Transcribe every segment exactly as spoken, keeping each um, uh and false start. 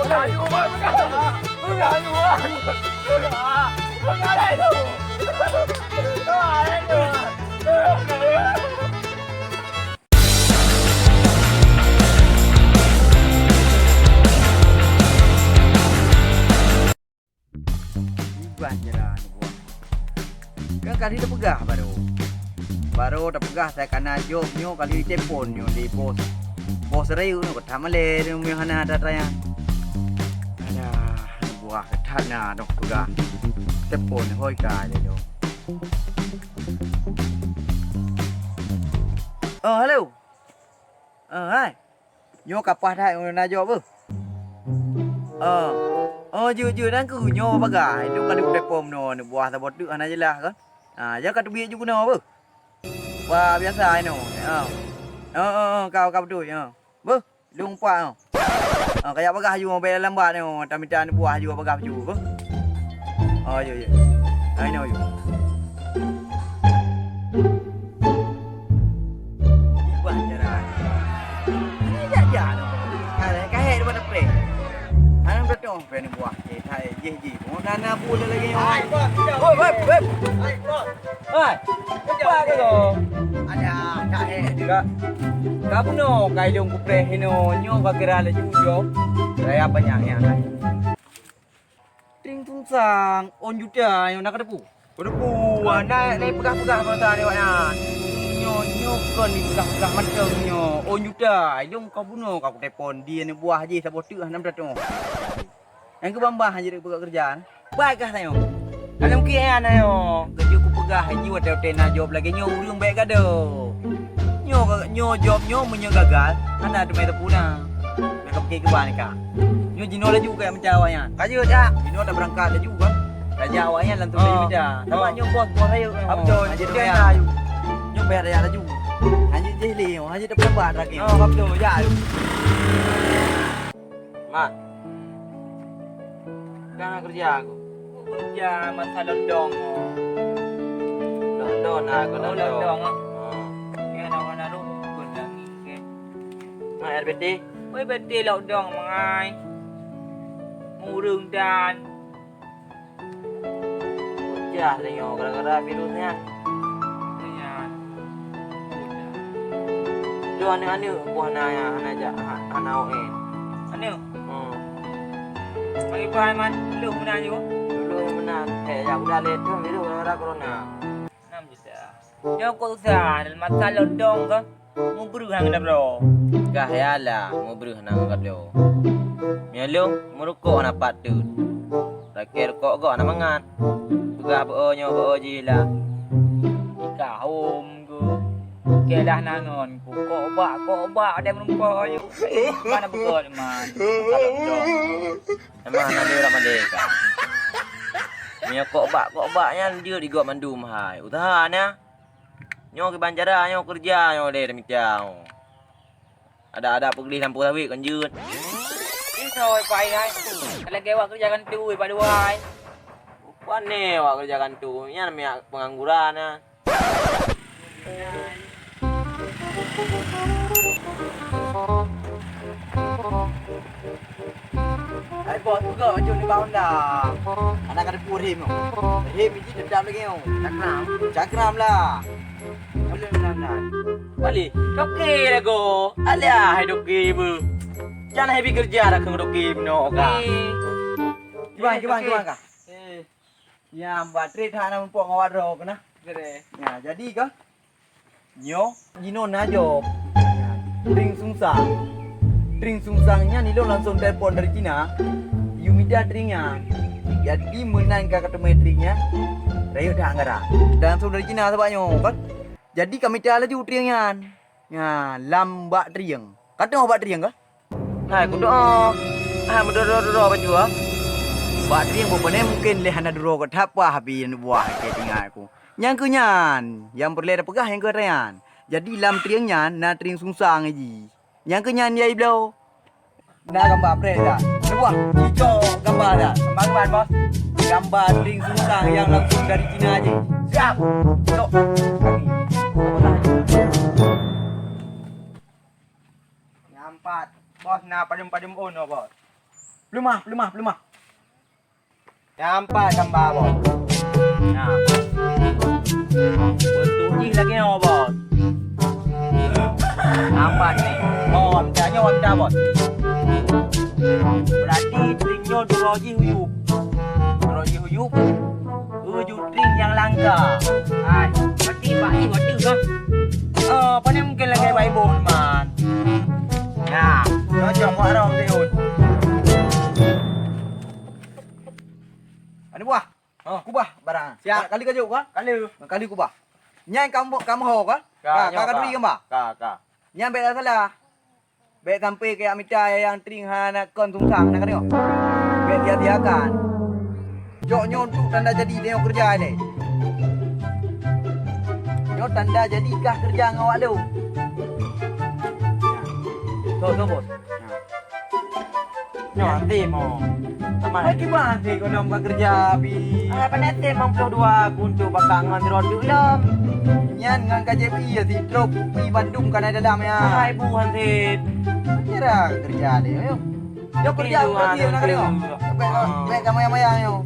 Iban je lah aneuk buah. Kan kali tapeugah baru. Baru tapeugah saya kana job nyoe kali telepon nyoe di bos. Bos rayeuk nyoe ka that malée nyoe hana ata-ata nyan. Alah, aneuk buah ka that na dong peugah. Telepon hôi ka aja nyoe. Oh, halo. Ah, hai. Nyoe ka paih that na job beuh. Ah. Oh, jeuet, jeuet, nyan keuh nyoe bagah. Itu ka ditelepon nyoe, aneuk buah saboh teuk hana jeulaih kan. Ah, jak ka teubiet ju keunoe beuh. Wah, biasa inoe. Ah. Oh, oh, oh, ka, ka beutôi. Ah. Beuh, lôn umpat, oh. Ah, kajak bagah ju, bèk lambat nyoe, tamita aneuk buah ju bagah ju beuh. Oh, yo, yo. Ah, inoe, yo. Iban jalan. Ini jak-jak tu. Hai, kahek daripada prank. Aneuk beutôi prank ni buah. Eh, hai, jih, jih. Mau nana bu lagi. Hai, bos. Woi, woi, woi. Hai, bos. Hai. Apa ke tu? Ada, kahek. Ka, ka bunoe kai lông kupreh hino. Nyoe ka kira laju jo. Saya banyak ya. Tring tungsang, on juta nyoe na kateupeu. Kateupeu, na, na peugah-peugah masa ni awaknyan. Nyoe, nyoe kon dipeugah-peugah mantong nyoe. On juta, ilong ka bunoe ka kutelepon di aneuk buah jih saboh teuk hana meutatong. Nyang keu bambah jih peugah keureuja. Bai kah tanyoe. Hana mungkin nyan tanyoe. Keujeuet kupeugah jih watèe-watèe na job lagèe nyoe ureueng bèk gadoh. Nyoe, nyoe job nyoe meunyoe gagal, hana teumé teupeu na. Bèk kapike keuban ka. Nyoe jinoe laju keu mita awaknyan. Ka jeuet jak. Jinoe tabeurangkat laju kan. Tajak awaknyan lam tuléh mita. Sabab nyoe bos, bos rayeuk nyoe. Beutôi. Hana jeuet doyan. Nyoe payah tajak laju. Hana jeuet jih lé nyoe, hana jeuet tapeulambat lagèe nyoe. Oh, beutôi, jak. Mat. Ka na keureuja aku. Keureuja masa londong. London na, aku london. Oh, london, ah. Ha. Kena warna rukun lagi ke. Mai R B T. Woi, betul lockdown, Mai. Ureueng dan. Pecah tanyoe gara-gara virus nyan. Iya. Tu aneuk-aneuk buah na ya, hana jak, ha-, hana O E. Aneuk? Hmm. Bagi bahan man, dulu meunan ju. Dulu meunan. Eh, ya udah lé tu virus gara-gara corona. Enam juta. Nyoe kok susah, dalam masa lockdown ke? Mubreuh hana geutabloe. Kah ya lah, mubreuh hana geutabloe. Meunyoe lôn, meurukok hana pat teut. Lakèe rukok gob hana mangat. Peugah beu-o nyoe beu-o jih lah. Ikah hom geuh. Keu dah na ngon ku. Kok bak, kok bak, ada meureumpok ayue. Mana beugöt man. Emang hana lé lam adé ka. Meunyoe kok bak, kok bak nyan jeuet di gob mandum hai. Useuha na. Nyoe kiban cara nyoe keureuja nyoe lé tamita nyoe. Adak-adak peugleh lampôh sawét kon jeuet. Ih, soe pai hai. Lagèe awak keureuja kantô, ih, padum hai. Pane awak keureuja kantô, nyan miyak peungangguran nyan. Hai bos, peugah baju ni bak Honda. Anak ada pun rem tu. Rem biji tetap lagi tu. Cakram. Cakram lah. Boleh lah, Nan. Balik. Toke lah go. Alah, hai toke bu. Jangan happy kerja dah kena toke beno ka. Kiban, kiban, kiban ka. Eh. Ya, baterai tak nak mumpok ngawat roh kena. Betul. Ya, jadi ka. Nyoe, jinoe na job. Tring sungsang. Tring sungsang nyan ilôn langsong telepon dari Cina. Yue mita tring nyan. Jadi meunan ka kateumé tring nyan, rayeuk that anggaran. Dan langsong dari Cina sabab nyoe kan. Jadi ka mita laju tring nyan. Nyan lam bak tring. Ka teuh bak tring ka? Hai, kudoe. Hai, meuduro-duro baju, ah. Bak tring bubene mungken lé hana duro ke tapah bi buah ke tinggai ku. Nyang keu nyan, nyang peureulée tapeugah nyang keu nyan. Jadi lam tring nyan na tring sungsang ji. Nyang keu nyan yai bloe. Na gamba preh dah. Buah, cicok gamba dah. Gamba keuban, bos. Gamba tring sungsang nyang langsung dari Cina ji. Siap. Cok. Nyang pat. Bos, na padum-padum on, oh, bos. Peuleumah, peuleumah, peuleumah. Nyan pat gamba, Bos. Nah. Beutôi jih lagèe nyoe, Bos. Nyan pat ni. Oh, mita nyoe, mita, Bos. Berarti tring nyoe duroe jih huyup. Duroe jih huyup. Uju tring nyang langka. Hai, berarti bak jih watèe kah? Oh, pane mungkin lagèe bak ibu man. Nah, cocok buat rong tiun. Ani buah. Oh. Kubah barang. Siap. Kali ka jok ka? Kali. Kali kubah. Nyan kamoe, kamoe ho ka? Ka, ka, nyoe ka ka. Ka turi gamba? Ka, ka. Nyan bèk salah. Bèk sampai kajak mita nyang tring hana kon sungsang na ka deungö. Bèk sia-siakan. Jok nyoe untuk tanda jadi tanyoe keureuja ilèe. Nyoe tanda jadi kah keureuja ngon awak lôn. Soe, soe, Bos? Nyoe até mo. Sama. Hai kiban até gohlom ka keureuja, Bi. Ah, pane até mo ploh dua kuntu baka ngon rot lom. Nyan ngon K J P ya, sidroe kupi bandum kana dalam ya. Hai bu hansip. Kira keureuja deh, ayo. Yo keureuja, keureuja, nak keureuja. Bèk, bèk ka maya-maya nyoe.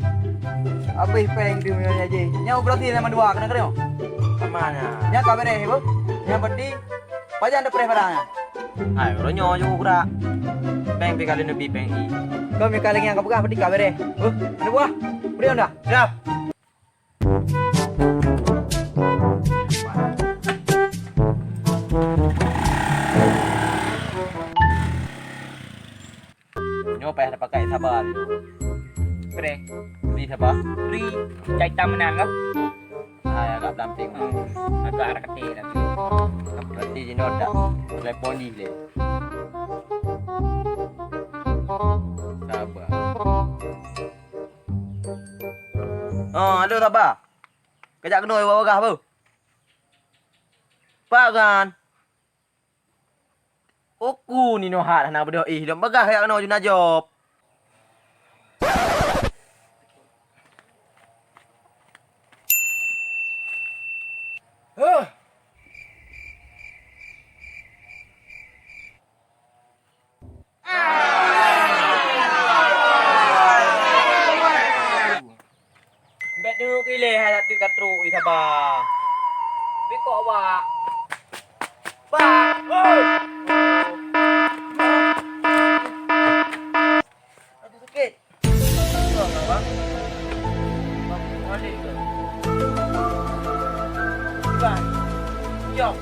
Abéh péng tu nyoe aja. Nyoe berarti nama dua kena keureuja. Sama nya. Nya ka beres, Bu. Yang penting pajan dah preh barang nya. Hai, uroe nyoe jeuet gerak. Péng pi kali neubi péng i. Kau mi kali nyang ka peugah peutika bereh. Huh, ada buah. Beri dah. Siap. Nyoe payah tapakai sabar. Preh. Beri sabar. Beri. Cai tam menang kah? Hai, agak belamping. Hmm. Agak arah kecil lagi. Berarti jinoe dak telepon ni le. Sabar. Oh, aduh sabar. Kejak kena bagah apa? Pak kan? Uku ni noh hat hana beudôh ih, lôn peugah jak keunoe juna jaweueb. Huh. Bèk deungoe ilèe hai, satu ka trok, ih, saba. Bèk kok, Bak. Bak! Oi! Aduh, sakit. Bang, Bang. Bang, balik ke? Bang. Yok.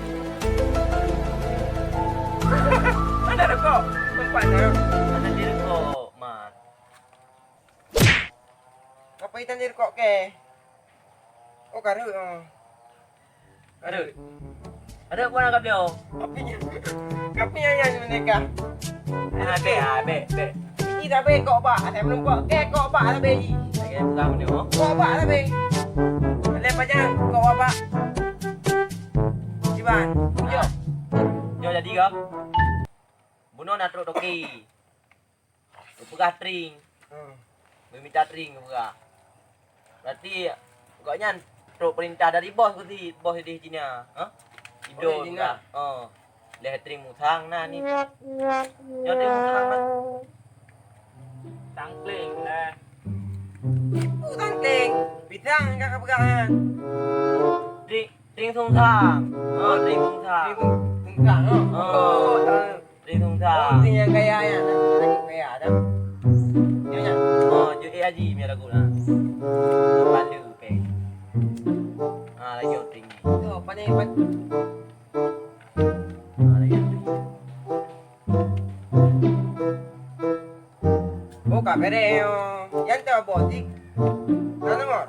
Ada rokok. Tempat dah. Ada di rokok, Man. Apa hitam jadi kok ke? Oh, karut, oh. Karut. Karut pun agak beliau. Tapi, tapi yang, yang menikah. Ah, bek, ah, bek, bek. Ini dah bek kok, Pak. Saya belum kok. Ke kok, Pak, dah bek. Lagi bukan benda, oh. Kok, Pak, dah bek. Boleh panjang kok, Pak. Iban, tunjuk. Nyoe jadi ke? Bunoe na trok toki. Geupeugah tring. Hmm. Meumita tring geupeugah. Berarti gobnyan trok peurintah dari bos geuti, bos di Cina. Ha? Idol geupeugah. Oh, di Cina. Oh. Leh tring musang na ni. Nyoe tring musang na. Tangkling lah. Ibu tangkling. Pisang ka geupeugah nyan. Tring, tring sungsang. Oh, tring sungsang. Tring sung-, sungsang, oh. Oh. Oh, tahu. Tring sungsang. Oh, tring nyang kaya nyan, tring kaya dah. Nyoe nyan. Oh, jeuet haji mi lagu na. Padu pèng. Ah, laju tring ni. Tu, apa ni, Pat? Ah, laju tring. Oh, ka bereh, oh. Yan teuh boh tik. Na deungö?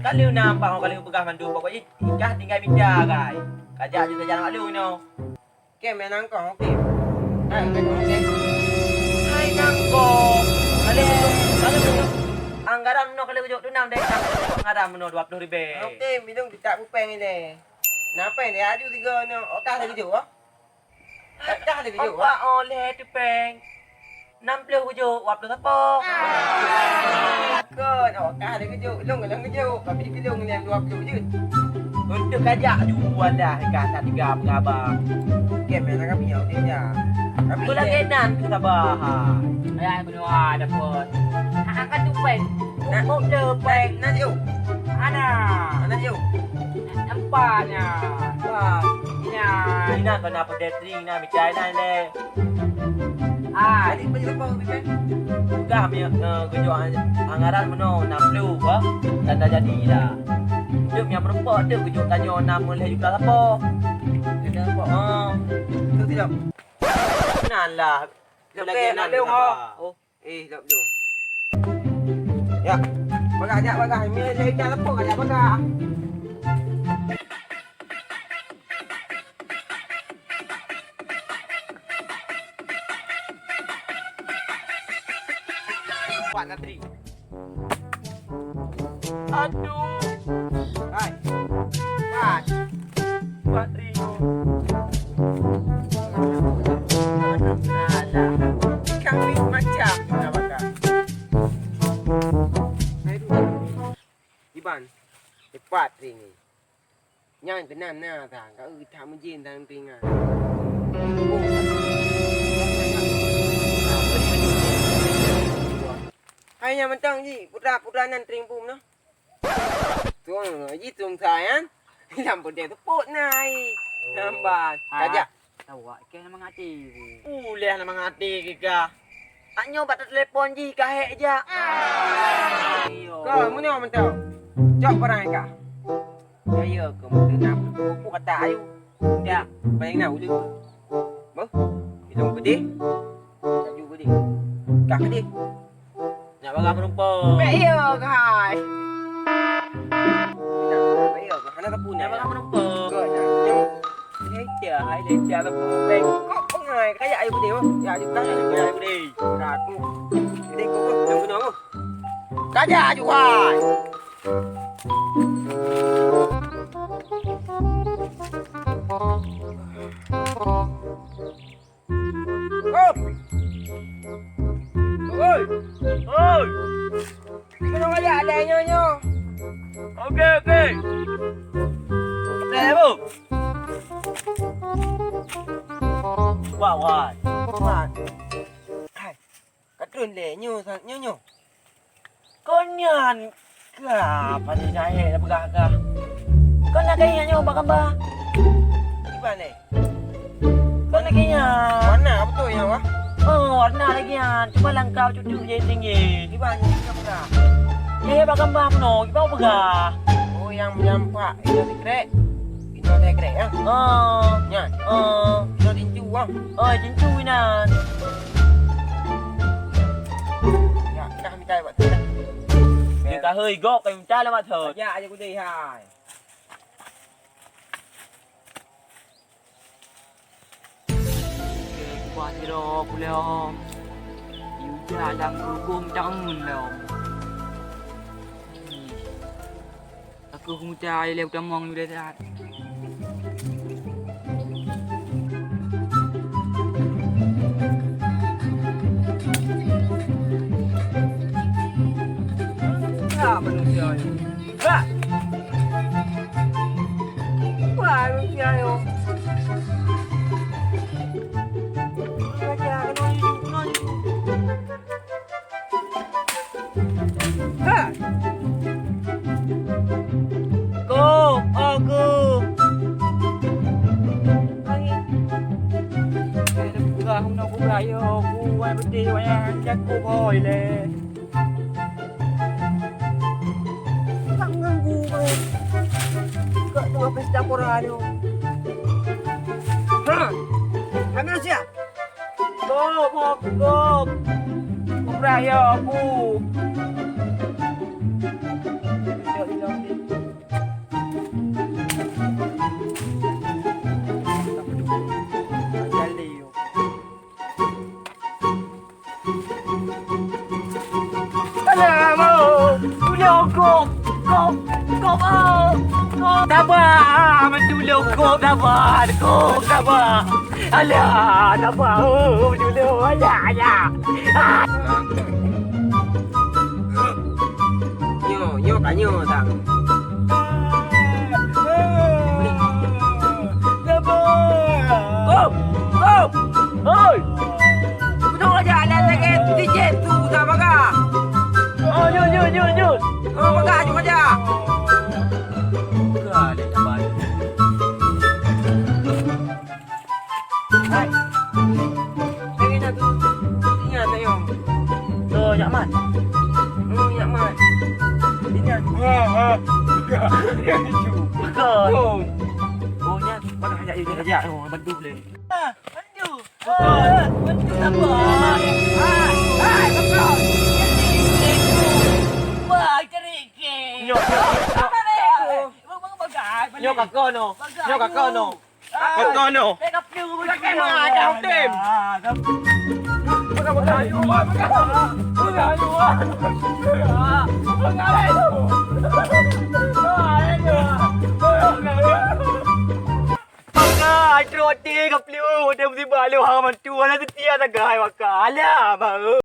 Ka lheueh nampak, ka lheueh peugah mandum, pokok jih kah tinggai mita, gai. Kajak jeuet sajan awak lôn inoe. Oke, meunan kong, oke. Hai, oke, oke. Hai, nangkong. Ka lheueh, ka lheueh. Anggaran meunoe ka lheueh geujok tunang deh. Anggaran meunoe dua puluh ribèe. Oke, minong kita bupeng ini. Napa ini? Aju tiga ni. Oh, kah lagi jauh, ah? Kah lagi jauh, ah? Empat oleh tu peng. Enam puluh jauh, dua puluh apa? Kon, oh, kah lagi jauh. Long, long jauh. Kami ke long ni dua puluh je. Untuk kajak ju wadah ka tak tiga peugaba. Kem na kami nyang udeh nya. Kami lagèe nan tu sabar. Hai. Ayah menua dapur. Hak akan tu peng. Nak. Kok le peng. Nak yuk. Ana. Nak yuk. Nampak nya. Wah. Ina. Ina kena pedetri ina micai na le. Ah, jadi bagi lepas Pipen. Peugah mi, eh, geujok anggaran meunoe enam puluh bah. Tanda jadi dah. Dek nyang meureumpok dek geujok tanyoe enam puluh lhèe juta sapo. Lhèe juta sapo. Ha. Tu tidak. Nan lah. Lagi nan lah. Oh. Eh, tak betul. Ya. Bagah, jak bagah. Ini lhèe juta sapo, jak bagah. Empat ngantri. Aduh. Hai. Empat. Empat ribu. Alah. Kami macam mana bakal? Iban. Empat ringgit. Nyan keunan na sang, ka eu that meujén sang teuingat. Hai nyan mantong ji, putra-putra nan teurimpu meunoe. Tueng, ji tueng sa nyan. Lam peudeh teupot na ai. Lambat. Kajak. Tawa, keu na mangat até. Uleh na mangat até keu ka. Ak nyoe bak telepon jih ka hék jak. Ka meunyoe mantong. Cok barang ka. Kaya keu meuteuna buku kata ayu. Dak, paling na uleu. Boh, ilong pedih. Laju pedih. Ka pedih. Nak bagah meureumpok. Bèk iya, hai. Bèk iya, hana sapeue nak. Nak bagah meureumpok. Kok nak? Leca, hai leca lah pun. Bèk. Kok pengai kaya ayu putih, oh. Ya, ayu putih. Ya, ayu putih. Aku. Jadi kok kok nak guna apa? Kajak aju hai. Hop! Oi! Oi! Kena raya ada nyoe nyoe. Oke, oke. Oke, Bu. Wah, wah. Wah. Hai. Ka trôn lé nyoe sa-, nyoe nyoe. Kon nyan ka, pane jahé peugah ka. Kon na kaya nyoe bak gamba. Kiban lé? Kon na kaya. Warna beutôi nyan wah. Oh, warna lagi nyan. Cuma langkah cucuk je tinggi. Kiban nyan peugah. Jahé bak gamba meunoe, kiban peugah. Oh, nyang meunampak inoe sikrek. Inoe sikrek ah. Oh. Nyan. Oh. Inoe tincu ah. Oh, tincu inan. Ya, dah Hai, bak tu dah. Dia ka hei gok, ka minta lah bak tu. Ya, aja gudai hai. Kuat jero pulang. Yuda lam gugum tahun lom. Aku muda ai leh utamong udah sehat. Ah, manusia ni. Bah! Wah, manusia ni. Raja, kena hidup, kena hidup. Ha! Kop, oh, kop. Langit. Eh, dah peugah, meunoe peugah, yo, ku, wan beutih, wan nyang jaku hôi lé. Tak mengganggu, bang. Kat tengah pesta pora ni. Ha! Kami siap. Gop, gop, gop. Kubrah ya aku. Alah, mau. Tulung, gop, gop, gop, ah. Gop. Sabar, ah, tulung, gop, sabar, gop, sabar. Alah, sabar, oh, dulu, alah, alah. Ah. Nyoe, nyoe ka nyoe sang. Nyak Man. Hmm, Nyak Man. Ingat. Ha, ha. Bukan. Oh. Oh, nyan. Mana hanya ini saja. Oh, bantu boleh. Ah, bantu. Ah, bantu apa? Ah, ah, betul. Wah, cari ke. Nyok, nyok, nyok. Apa ni? Bagai. Nyok kakak no. Nyok kakak no. Kau tahu no. Pakai mana ada tem? Pakai, trok hati kau pelu, dia mesti balik orang mantu, orang setia tak gaya makan. Alah, baru.